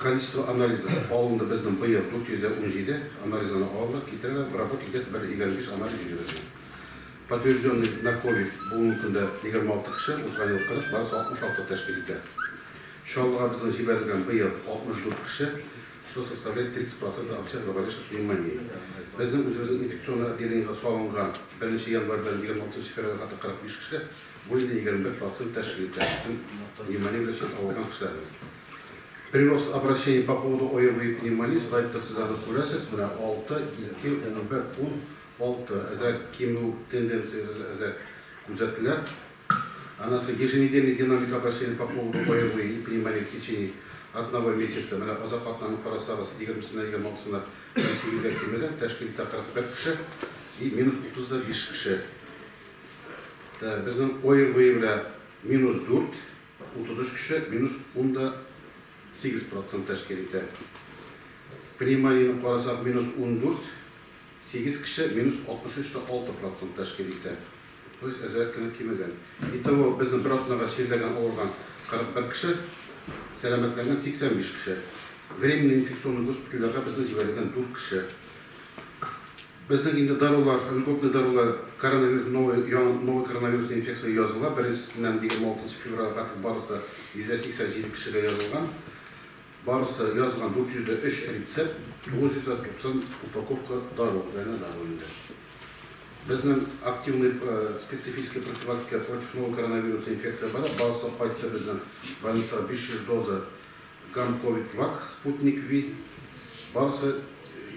Количество анализов алынды безнең быел 417 анализны алалар, китерәләр, в работе где-то бер 25 анализ йөри безнең. Подтвержденный на COVID бүгенге көндә 26 кеше, узган ел 40, барысы 66 тәшкил итә. Чаллыга безнең җибәрелгән быел 64 кеше, что составляет 30% от всех заболевших пневмонией. Безнең үзебезнең инфекционный отделениегә салынган 1 январьдан 26 февральгә кадәр 45 кеше, бу инде 21% тәшкил итә. Бөтен пневмония белән авырган кешеләрнең. Прирост обращений по поводу ОРВИ и пневмонии, слайдта сез аны күрәсез, менә 6, 2, 11, 10, 6. Әзрәк кимү тенденциясе әзрәк күзәтелә. Анасы еженедельный динамика обращений по поводу ОРВИ и пневмонии в течение одного месяца. Менә азак атнаны карасагыз, 20-сеннән 26-сына 8-гә кимегән, тәшкил итә 41 кеше и минус 35 кеше. Безнең ОРВИ белән минус 4, 33 кеше, минус 10,8% тәшкил итә. Пневмонияне карасак, минус 14, 8 кеше, минус 63,6% тәшкил итә. То есть әзрәк кенә кимегән. Итого безнең бер атнага чирләгән, авырган 41 кеше, сәламәтләнгән 85 кеше. Временный инфекционный госпитальләргә безнең җибәрелгән 4 кеше. Безнең инде дарулар, льготный дарулар коронавирус, новый, новый коронавирусный инфекция языла. Беренчесеннән 26 февральгә кадәр барысы 187 кешегә язылган. Барысы язылган 403 рецепт, 990 упаковка дару, дәне дару инде. Безнең активный специфическая профилактика против нового коронавируса инфекция бара. Барысы кайтты безнең больницага 500 доза Гам-Ковид Вак, Спутник Ви. Барысы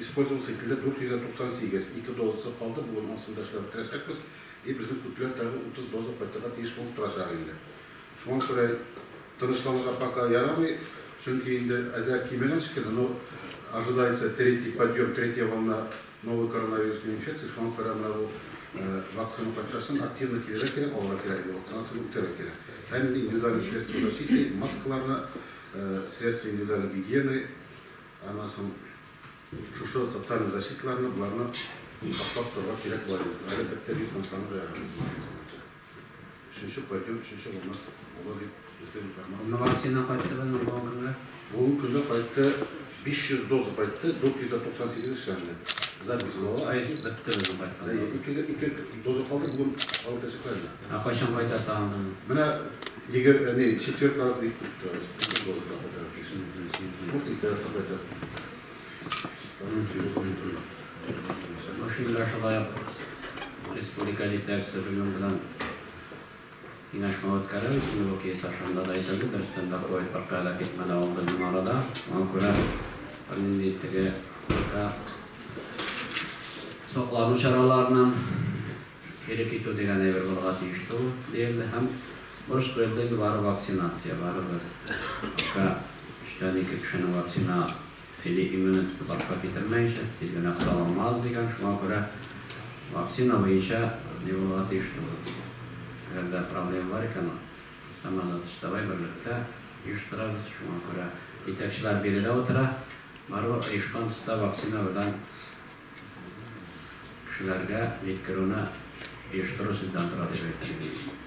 использоваться ителде 498. Ике дозасы калды, бүген анысын да эшләп бетерәчәкбез. И безнең көтелә тагы 30 доза кайтырга тиеш булып торачак инде. Шуңа күрә тынычланырга пока ярамый, чөнки инде әзрәк кимегән шикелле, но ожидается третий подъем, третья волна новой коронавирусной инфекции. Шуңа күрә менә бу вакцина кайткачтан активно килергә кирәк, алырга кирәк, вакцинацияне үтәргә кирәк. Һәм индивидуальный средства защиты, маскаларны, средства индивидуальной гигиены, аннан соң шушы социальный защиталарны, боларны саклап торырга кирәк була инде. Әле бетте дип тынычланырга ярамый. Өченче подъем, өченче волна була дип Менә вакцина кайтты безнең бүгенге көнгә. Бүгенге көндә кайтты 500 доза кайтты, 498 эшләнде. Запись була. Ай, бетте безнең кайткан. Ике доза калды, бүген алып китәчәкләр инде. Ә кайчан кайта тагын? Менә егер не четверг карап дип көтәбез. Ике доза да кайтарып. Может, иртәгә кайтар. Машиналар шулай ук республика җитәкчесе безнең белән киңәшмә үткәрәбез. Инде бу кейс ашында да әйтелде, дөрестән дә ковид беркая да китмәде ул безнең арада. Шуңа күрә бернинди теге саклану чараларыннан кире китү дигән әйбер булырга тиеш түгел диелде һәм бурыч куелды инде бары вакцинация, барыбер пока өчтән ике кешенең вакцина или иммунитетны барлыкка китермәенчә тиз генә котыла алмас дигән. Шуңа күрә вакцина буенча ни булырга тиеш түгел. Әгәр дә проблема бар икән, Рөстәм Азатович, давай берлектә оештырабыз. Шуңа күрә җитәкчеләр биредә утыра. Барыбер оешкан төстә вакцина белән кешеләргә җиткерүне оештыру сездән тора дип әйтер идем.